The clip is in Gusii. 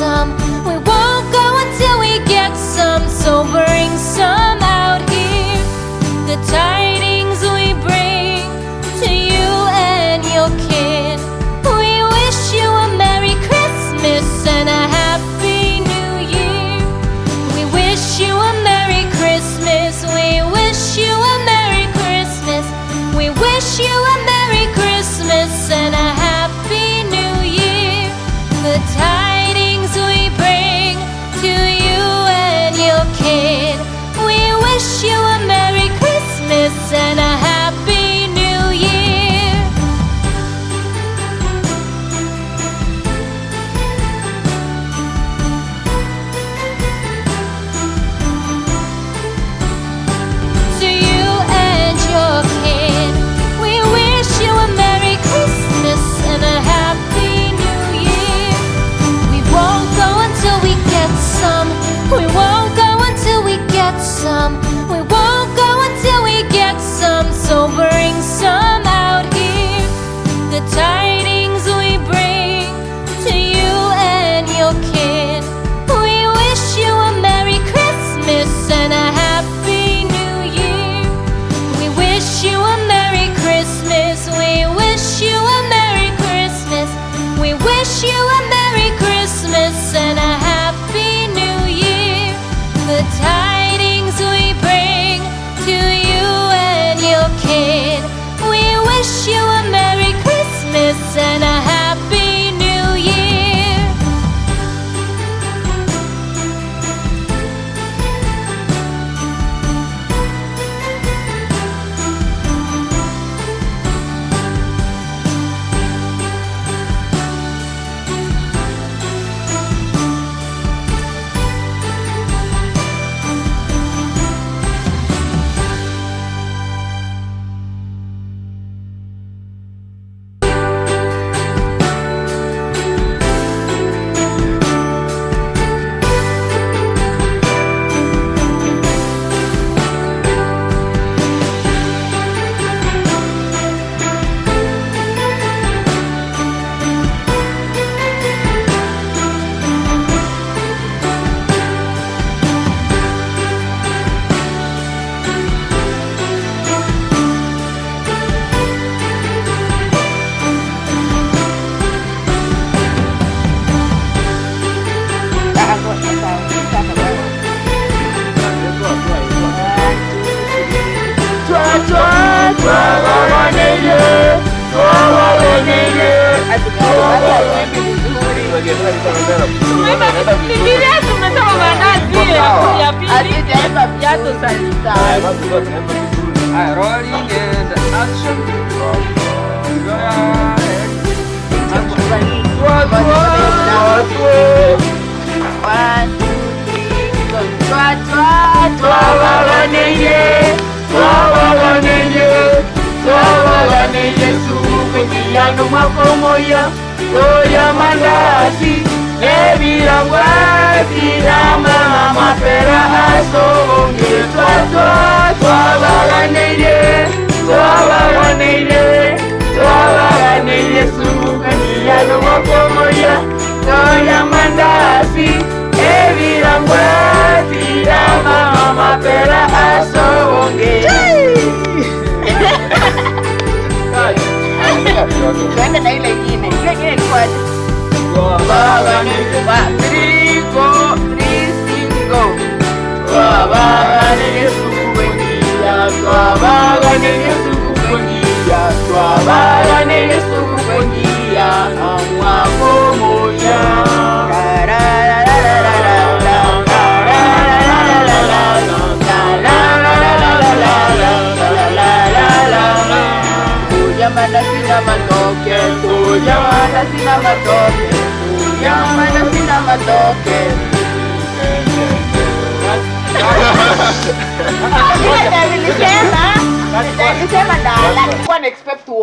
some. We won't go until we get some, so bring some out here. The tidings we bring to you and your kin. We wish you a Merry Christmas and a Happy New Year. We wish you a Merry Christmas. We wish you a Merry Christmas. We wish you a Merry Christmas and a Happy New Year. The tidings we bring to you and your kin. We wish you a Merry Christmas and a Happy New Year. To you and your kin, we wish you a Merry Christmas and a Happy New Year. We won't go until we get some. We won't go until we get some. We won't go until we get some. So bring some out here. The tidings we bring to you and your kin. We wish you a Merry Christmas and a Happy New Year. We wish you a Merry Christmas. We wish you a Merry Christmas. We wish you a Merry Christmas and a Happy New Year. The tidings we bring to you and your kin. We wish you a Merry Christmas and a Happy New Year. Bibilia tumesema maandazi ya pili ya Rolling and action. Tuende na ile ingine. Ile ingine ilikuwa aje? One, three, four, three, six, go. Ile ndio nilisema, nilisema ndala. Nilikuwa na expect.